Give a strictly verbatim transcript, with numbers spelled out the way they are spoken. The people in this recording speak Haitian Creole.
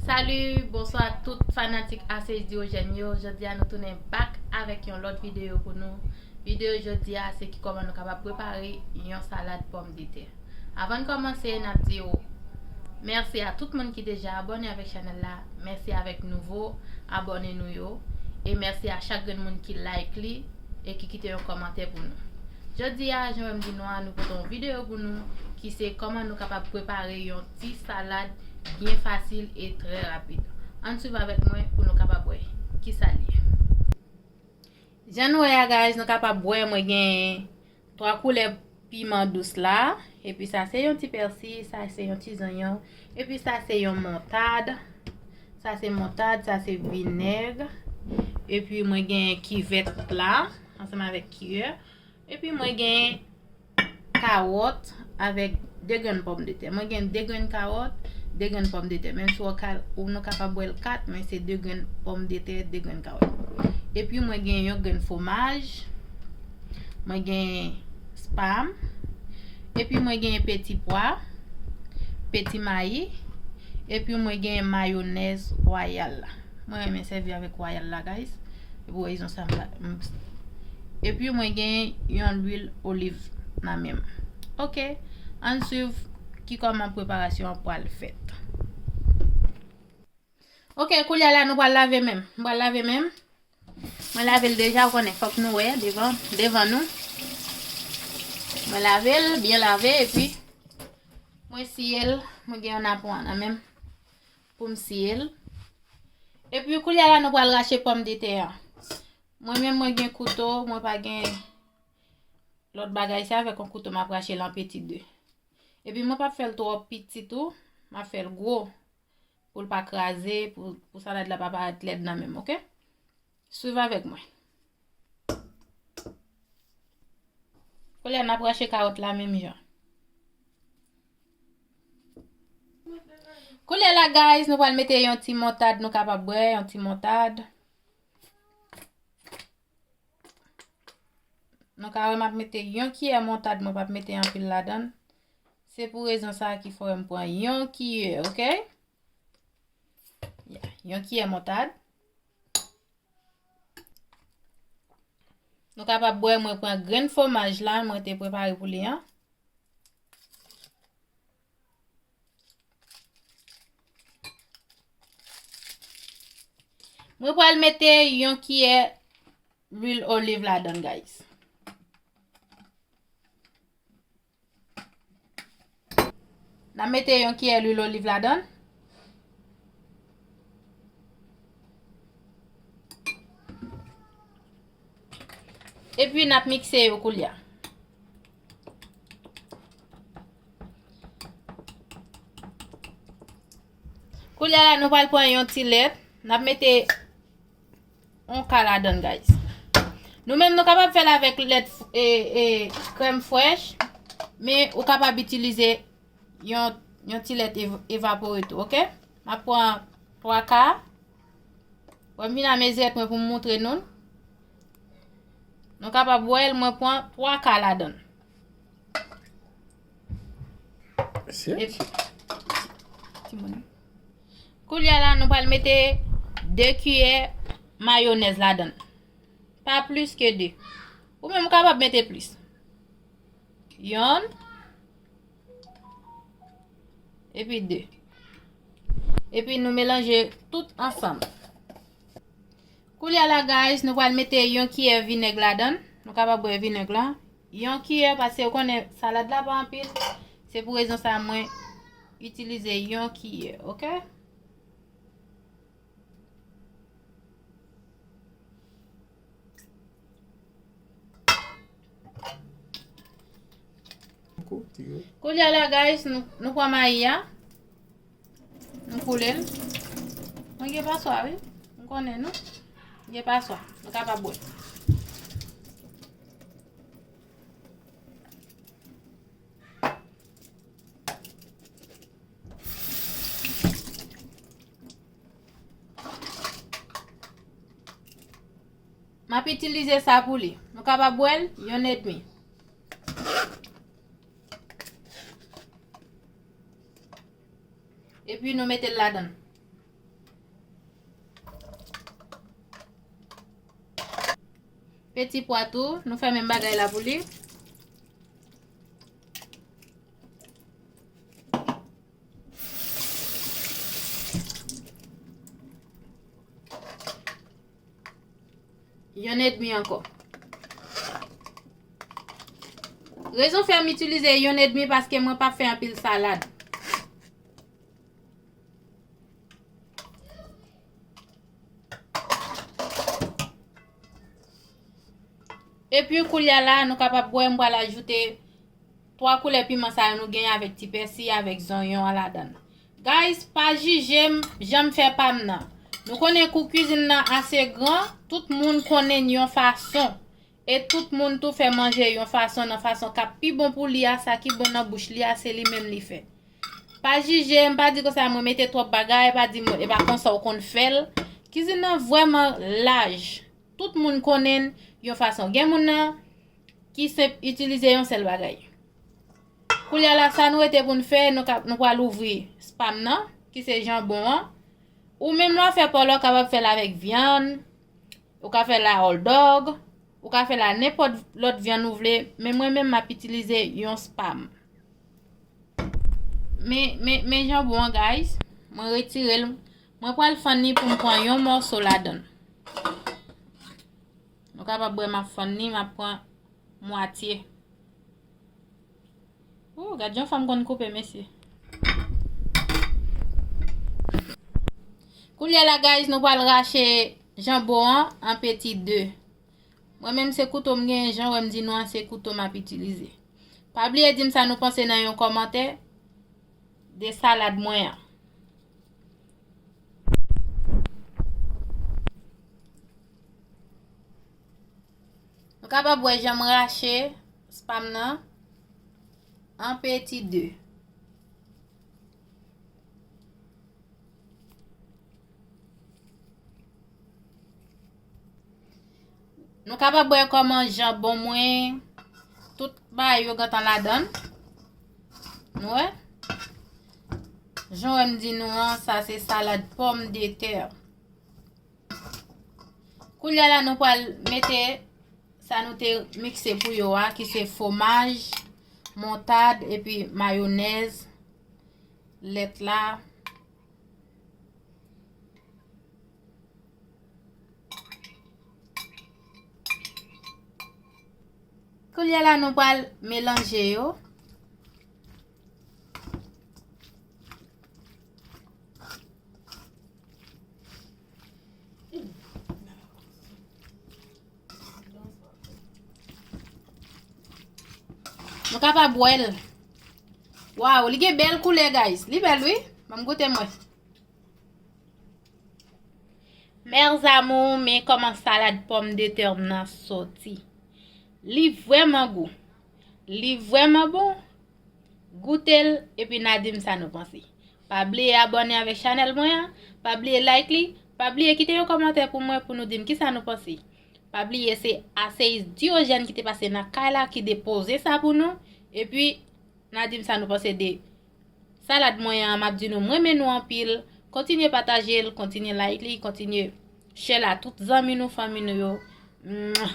Salut, bonswa tout fanatik A C H Diogène yo. Jodi a nou tounen back avèk yon lòt videyo pou nou. Videyo jodi a se ki kòman nou kapab prepare yon salad pòmdetè. Avan n kòmanse, n ap di w mèsi a tout moun ki deja abòne avèk chanèl la. Mèsi avèk nouvo abòne nou yo. E mèsi a chak grenn moun ki like li e ki kite yon kòmantè pou nou. Jodi a, jan w wè m di nou a, nou pote yon videyo pou nou ki se kòman nou kapab prepare yon ti salad byen fasil e trè rapid. Ann swiv avèk mwen pou nou kapab wè kisa l ye. Jan nou wè a, guys, nou kapab wè mwen gen twa koulè piman dous la. Epi sa se yon ti pèsi, sa se yon ti zonyon. Epi sa se yon montad. Sa se montad, sa se vinèg. Epi mwen gen kivèt la, ansanm avèk kiyè. Epi mwen gen kawòt avèk de grenn pòmdetè. Mwen gen de grenn kawòt, de grenn pòmdetè. Menm si w ka, ou nou kapab wè l kat, men se de grenn pòmdetè, de grenn kawòt. Epi mwen gen yon grenn fwomaj. Mwen gen spam. Epi mwen gen peti pwa, peti mayi. Epi mwen gen mayonèz wayal la. Mwen renmen sèvi avèk wayal la, guys. E pou rezon sa m la. M- Epi mwen gen yon lwil oliv nan men m. Oke, ann swiv ki kòman preparasyon an pral fèt. Oke, koulye a la nou pral lave men m. M pral lave men m. Mwen lave l deja, ou konnen, fòk nou wè devan, devan nou. Mwen lave l, byen lave, epi mwen siye l. Mwen gen yon napon an nan men m pou m siye l. Epi koulye a la nou pral rache pòmdetè an. Mwen menm mwen gen kouto, mwen pa gen lòt bagay, se avèk yon kouto m ap rache l an peti de. Epi mwen p ap fè l twò piti tou, m ap fè l gwo pou l pa kraze, pou, pou salad la pa parèt lèd nan men m, oke? Swiv avèk mwen. Koulye a n ap rache kawòt la menm jan. Koulye a la, guys, nou pral mete yon ti montad, nou kapab wè, yon ti montad. Nou ka wè m ap mete yon kiyè montad, mwen p ap mete anpil ladan l. Se pou rezon sa a ki fè m pran yon kiyè, oke? Ya, yon kiyè montad. Nou kapab wè mwen pran grenn fwomaj la, mwen te prepare pou li an. Mwen pral mete yon kiyè lwil oliv ladan l, guys. N a mete yon kiyè lwil oliv ladan l. Epi n ap mikse yo koulye a. Koulye a la, nou pral pran yon ti lèt. N ap mete yon ka ladan l, guys. Nou menm, nou kapab fè l avèk lèt, e, e, krèm frèch, men ou kapab itilize yon, yon ti lèt ev- evapore tou, oke? M ap pran twa ka. Wè, m vin a mezirèt mwen pou m moutre nou l. Nou kapab wè l, mwen pran twa ka ladan l. Epi, timoun. Koulye a la, nou pral mete de kiyè mayonèz ladan l. Pa plis ke de. Ou menm ou kapab mete plis. Yonn. Epi de. Epi nou melanje tout ansanm. Koulye a la, guys, nou pral mete yon kiyè vinèg ladan l. Nou kapab bwè vinèg la. Yon kiyè, paske ou konnen salad la pa anpil. Se pou rezon sa mwen itilize yon kiyè, oke? Koulye a la, guys, nou, nou pran mayi a. Nou koule l. Mwen gen paswa, wi. M konnen nou. M gen paswa. Nou kapab bwè. M ap itilize sa pou li. Nou kapab bwè l, yonn edmi. Epi nou mete l ladan l. Peti pwa tou, nou fè menm bagay la pou li. Yonn edmi ankò. Rezon fè m itilize yonn edmi, paske mwen p ap fè anpil salad. Epi koulye a la, nou kapab wè m pral ajoute twa koulè piman sa yo nou genyen avèk ti pèsi, avèk zonyon an ladan l. Guys, pa jije m jan m fè pa m nan. Nou konnen kou kwizin nan ase gran, tout moun konnen n yon fason. E tout moun tou fè manje yon fason, nan fason k ap pi bon pou li a, sa ki bon nan bouch li a, se li menm li fè. Pa jije, m pa di konsa mwen mete twòp bagay, pa di mwen, e pa konsa w konn fè l. Kizin nan vrèman laj. Tout moun konnen n yon fason. Gen moun nan ki senp itilize yon sèl bagay. Koulye a la, sa nou rete pou n fè, nou ka, nou pral ouvri spam nan, ki se janbon an. Ou menm lè w fè pa w la, w kapab fè l avèk vyann, ou ka fè l a hot dog, ou ka fè l a nenpòt lòt vyann ou vle, men mwen menm m ap itilize yon spam. Men, men, men janbon an, guys, mwen retire l. Mwen pral fann li pou m pran yon mòso ladan l. Nou kapab wè m ap fann li, m ap pran mwatye. Ooh, gad jan fanm konn koupe, mesye. Koulye a la, guys, nou pral rache janbon an an peti de. Mwen menm se kouto m genyen, jan w wè m di nou an, se kouto m ap itilize. Pa bliye di m sa nou panse nan yon kòmantè de salad mwen an. Nou kapab wè jan m rache spam nan an peti de. Nou kapab wè kòman janbon mwen, tout bagay yo gentan ladan l. Nou wè? Jan w wè m di nou an, sa se salad pòmdetè. Koulye a la, nou pral mete sa nou te mikse pou yo a, ki se fwomaj, montad, epi mayonèz, lèt la. Koulye a la, nou pral melanje yo. Nou kapab wè l. Waw, li gen bèl koulè, guys. Li bèl, wi. Ban m goute m wè. Mes amours, men kòman salad pòmdetè m nan soti. Li vrèman gou. Li vrèman bon. Goute l, epi n a di m sa nou panse. Pa bliye abòne avèk chanèl mwen an. Pa bliye like li. Pa bliye kite yon kòmantè pou mwen pou nou di m kisa nou panse. Pa bliye se Aseyis Diogène ki te pase nan kay la ki depoze sa pou nou. Epi, n a di m sa nou panse de salad mwen an. M ap di nou, m renmen nou anpil. Kontinye pataje l, kontinye like li, kontinye share l a tout zanmi nou, fanmi nou yo. Mwah.